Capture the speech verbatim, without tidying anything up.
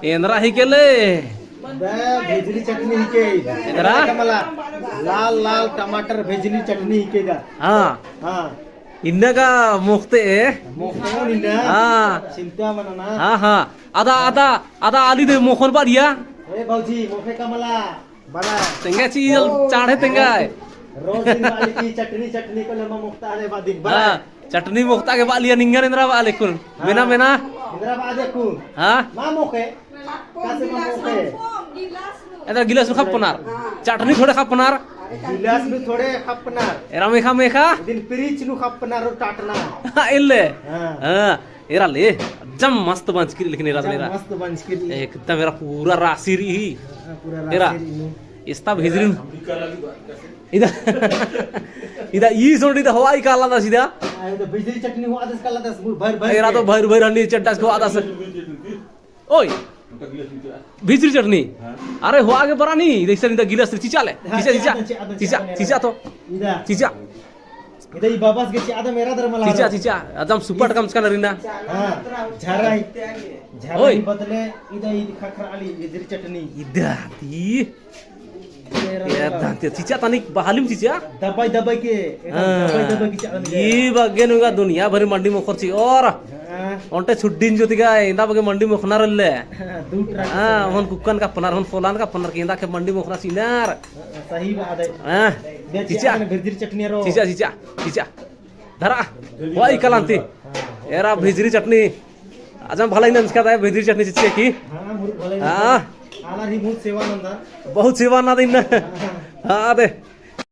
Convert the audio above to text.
एन्दरा हिके ले? बे, भेजरी चटनी हिके। एन्दरा? कमला, लाल लाल टमाटर भेजरी चटनी हिके दा। हाँ। हाँ। इन्ना गा मोख़ते ए? मोख़ते इन्ना। हाँ। चिंता मना ना। हाँ, हाँ। अदा, अदा, अदा आली दे मोख़न बालिया। ए भौजी, मोख़े कमला। बड़ा। तेंगा ची चाढ़े तेंगा है। रोज दिन वाली की चटनी, चटनी को लम्बा मोख़ता है बादिन। बड़ा। हाँ, चटनी मोख़ता के बालिया निंगन एन्दरा बाले कुन। हाँ। मेना, मेना। एन्दरा बाले कुन। हाँ। मा मोख़े? कासे मा मोख़े? एन्दरा गिलास नू ख़प्पनर। हाँ। चटनी थोड़े ख़प्पनर। गिलास नू थोड़े ख़प्पनर। एरा मेखा, मेखा। दिन पिरिच नू ख़प्पनर और टाटना। हाँ, एल्ले। हाँ। हाँ। एरा ले, अज्जम मस्त बंचकी रई लेकिन एरा, एकदम एरा। मस्त बंचकी रई। एकदम एरा पूरा रासी रई ही। हाँ, पूरा एरा, रासी रई नू। इस्ता भेजरी नू। इदा, इदा ई सोंड इदा होआ ही काला दा सीधा। हाँ, इदा भेजरी चटनी होआ दस काला दस, भर, भर एरा के। तो भर, भर हनी चड्डा से होआ दस। ओय, भेजरी चटनी। हाँ। अरे होआ गे बरा नी, इदा इसन इदा गिलास चिचा ले। हाँ, चिचा, चिचा, चिचा, चिचा, चिचा, चिचा, चिचा तो। इदा। चिचा। इदा ई बाबस गे चिआदम एरा दर मला चिचा, हरो। चिचा, अदम सुपट कमचका नरिना। हाँ, झरा ही, झरा ओय। ही बदले इदा ई खखरा आली भेजरी चटनी। इदा ती। एरा एरा दर। दांते चिचा तनिक बहालिम चिचा। दबाई दबाई के, एरा हाँ। दबाई दबाई के चिआ दन के। ई बग्गे नुंगा दुनिया भरी मंडी मोख़र चिओर। हाँ। ओन्टे छुड्डिन जोतिगा, इंदा बग्गे मंडी मोख़नर ले। हाँ, दू ट्रक हाँ, से। होन कुक्कन का पनर, होन फोलान का पनर के इंदा के मंडी मोख़ना चिनर। सही बात है। हाँ। बे चिचा। चिआ दन भेजरी चटनी रो। चिचा, चिचा, चिचा। धरा। वाई कलांती। एरा भेजरी चटनी। अजम भला ही नंजका दा भेजरी चटनी चिच्चे की। हाँ, मुरुख भला ही हाँ। नंजका। आलर ही बहुत सेवा नंदा। बहुत सेवा नंदा इन्ना। हाँ। हाँ, दे।